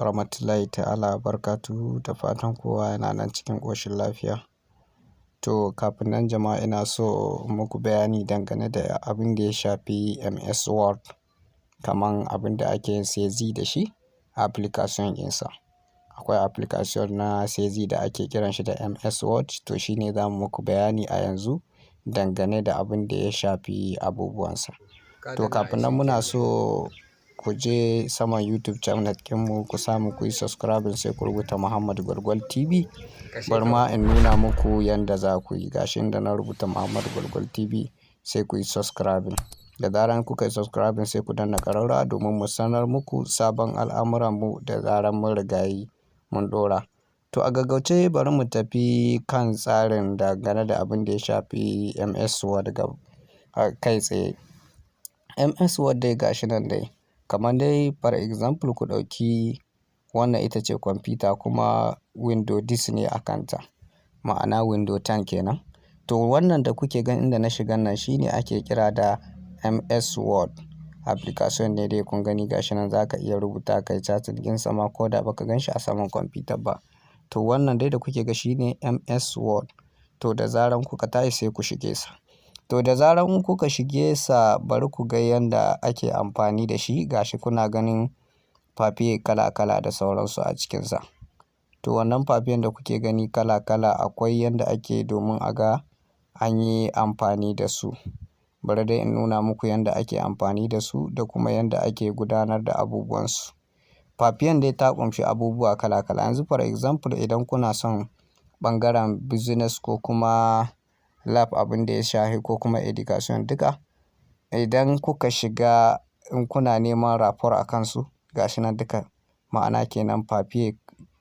Warahmatullahi ta'ala wabarakatuhu, da fatan kowa yana nan cikin ƙoshin lafiya. To, kafin nan jama'a, ina so muku bayani dangane da abin da ya shafi MS Word, kaman abin da ake yin saisie da shi, application ɗinsa. Akwai application na saisie da ake kiranshi da MS Word, to shine zamu muku bayani a yanzu dangane da abin da ya shafi abubuwansa. To, kafin nan muna so ku je saman YouTube channel ɗinmu, ku samu kuyi subscribing, sai ku rubuta Muhammad Gwalgwal TV. Bari ma in nuna muku yanda za ku yi. Gashi inda na rubuta Muhammad Gwalgwal TV, sai kuyi subscribing. Da zaran kuka yi subscribing, sai ku danna ƙararrawa domin mu sanar muku sabon al'amuran mu da zaran mun riga yi mun ɗora. To, a gaggauce bari mu tafi kan tsarin dangane da abin da ya shafi MS Word ga kai tsaye. MS Word dai gashi nan dai. Kaman dai for example, ku ɗauki wannan ita ce kwamfuta kuma Windows 10 ne a kanta. Ma'ana Windows 10 kenan. To, wannan da kuke gani inda na shigan nan shine ake kira da MS Word. Application ne dai, kun gani gashi nan, za ka iya rubuta, kai chatting ɗinsa ma ko da ba ka gan shi a saman kwamfutar ba. To, wannan dai da kuke ga shine MS Word. To, da zaran kuka tashi, sai ku shige sa. To, da zaran kuka shige sa, bari ku ga yanda ake amfani da shi. Gashi kuna ganin papier kala kala da sauransu a cikinsa. To, wannan papier da kuke gani kala kala, akwai yanda ake domin a ga an yi amfani da su. Bari dai in nuna muku yanda ake amfani da su da kuma yanda ake gudanar da abubuwansu. Papier dai ta ƙunshi abubuwa kala kala. Yanzu for example, idan kuna son ɓangaren business ko kuma lab, abin da ya shafi ko kuma education duka, idan kuka shiga, in kuna neman rapport a kansu, gashi nan duka, ma'ana kenan papier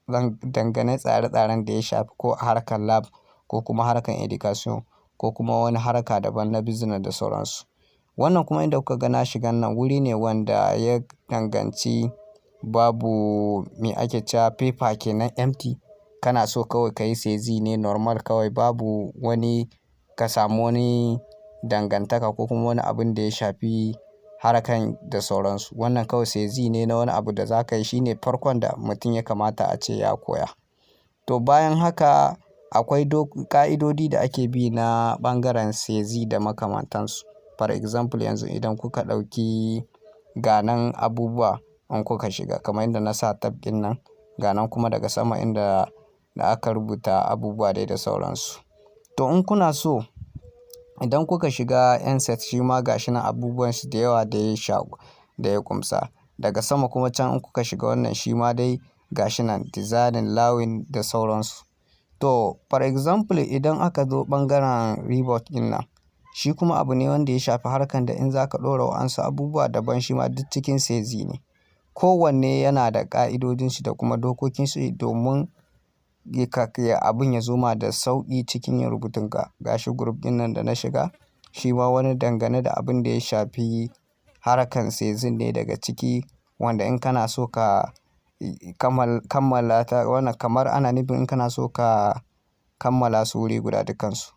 dangane tsare-tsaren da ya shafi ko harkar lab ko kuma harkar education ko kuma wani harka daban na business da sauransu. Wannan kuma inda kuka ga na shigan nan, wuri ne wanda ya danganci babu, me ake cewa, paper kenan, empty. Kana so kawai ka yi saisie ne normal kawai, babu wani ka samu wani dangantaka ko kuma wani abun da ya shafi harkan da sauransu. Wannan kawai saisie ne na wani abu da za ka yi, shine farkon da mutum ya kamata a ce ya koya. To, bayan haka akwai ƙa'idodi da ake bi na ɓangaren saisie da makamantansu. For example, yanzu idan kuka ɗauki ganan abubuwa, in kuka shiga kamar inda na sa tab ɗin nan, ganan kuma daga sama inda da aka rubuta abubuwa dai da sauransu. To, in kuna so, idan kuka shiga insert, shi ma gashi nan, abubuwan su da yawa da ya sha da ya ƙumsa. Daga sama kuma can in kuka shiga wannan, shi ma dai gashi nan, designing, layout da sauransu. To, for example, idan aka zo ɓangaren ribbon ɗin nan, shi kuma abu ne wanda ya shafi harkan da in za ka ɗora wa'ansu abubuwa daban, shi ma duk cikin saisie ne. Ko wanne yana da ƙa'idodin shi da kuma dokokin su domin abun ya zo ma da sauƙi cikin yin rubutunka. Gashi group ɗin nan da na shiga, shi ma wani dangane da abin da ya shafi harkan saisie ne daga ciki, wanda in kana so ka kammala ta wannan, kamar ana nufin in kana so ka kammala su wuri guda dukansu.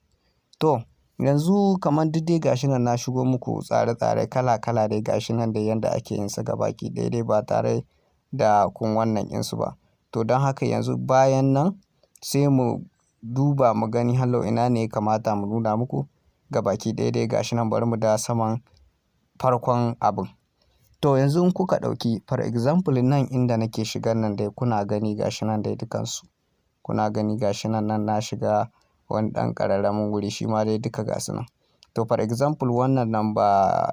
To, yanzu kamar duk dai gashi nan na shigo muku tsare-tsare kala kala dai, gashi nan dai yanda ake yin sa gabaki ɗaya dai ba tare da kun wannan ɗinsu ba. To, don haka yanzu bayan nan sai mu duba mu gani hallau ina ne ya kamata mu nuna muku gabaki ɗaya dai, gashi nan, bari mu dawo saman farkon abun. To, yanzu in kuka ɗauki for example nan inda nake shigan nan dai, kuna gani gashi nan dai dukansu. Kuna gani gashi nan, nan na shiga wani ɗan ƙararramin wuri, shi ma dai duka gasu nan. To, for example, wannan number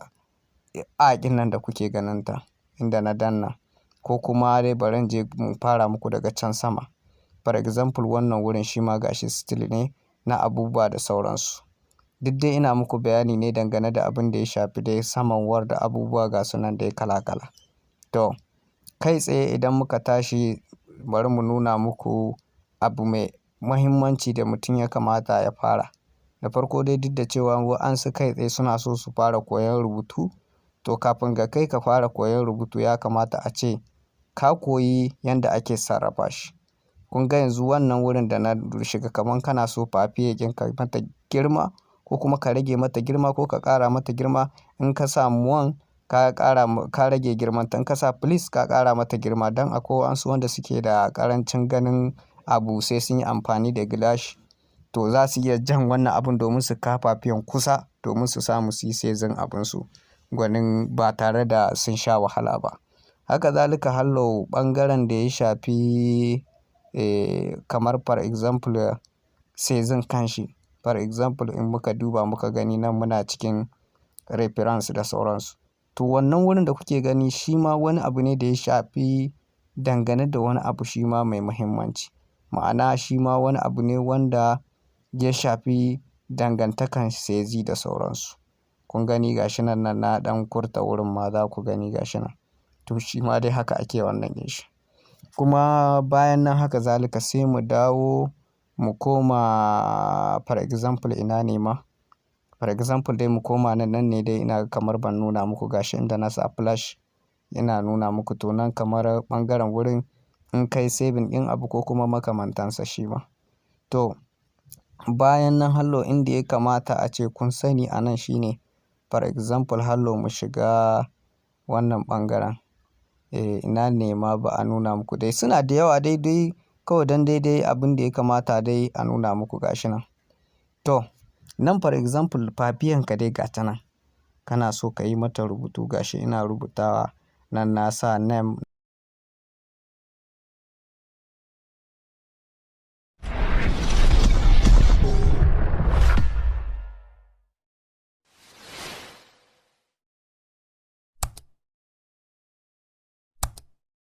A ɗin nan da kuke ganin ta inda na danna, ko kuma dai bari in je mu fara muku daga can sama. For example, wannan wurin shi ma gashi still ne na abubuwa da sauransu. Duk dai ina muku bayani ne dangane da abin da ya shafi dai saman Word da abubuwa gasu nan dai kala kala. To, kai tsaye idan muka tashi, bari mu nuna muku abu mai muhimmanci da mutum ya kamata ya fara. Da farko dai, duk da cewa wa'ansu kai tsaye suna so su fara koyon rubutu, to kafin ka kai ka fara koyon rubutu, ya kamata a ce ka koyi yanda ake sarrafa shi. Kun ga yanzu wannan wurin da na shiga, kaman kana so papier ɗin ka mata girma ko kuma ka rage mata girma ko ka ƙara mata girma, in ka samu one Ka ƙara, ka rage girman ta. In ka sa plus, ka ƙara mata girma, don akwai wasu wanda suke da ƙarancin ganin abu sai sun yi amfani da gilashi. To, za su iya jan wannan abun domin su kawo paper kusa domin su samu su yi sizing abunsu gwanin ba tare da sun sha wahala ba. Haka zalika hallau ɓangaren da ya shafi, kamar for example sizing kanshi. For example, in muka duba muka gani, nan muna cikin reference da sauransu. To, wannan wurin da kuke gani shi ma wani abu ne da ya shafi dangane da wani abu shi ma mai muhimmanci. Ma'ana, shi ma wani abu ne wanda ya shafi dangantakan size da sauransu. Kun gani gashi nan, nan na ɗan kurta wurin ma za ku gani gashi nan. To, shi ma dai haka ake wannan yin shi. Kuma bayan nan, haka zalika sai mu dawo mu koma, for example, ina ne ma? For example dai mu koma nan, nan ne dai ina kamar ban nuna muku gashi inda na sa flash ina nuna muku. To, nan kamar ɓangaren wurin in kai saving ɗin abu ko kuma makamantansa shi ma. To, bayan nan hallau inda ya kamata ace kun sani a nan shine, for example, hallau mu shiga wannan ɓangaren. Ina ne ma ba a nuna muku dai, suna da yawa dai dai kawai don dai dai abin da ya kamata dai a nuna muku gashi nan. To, nan for example paper ka dai ga ta nan. Kana so ka yi mata rubutu, gashi ina rubutawa, nan na sa name.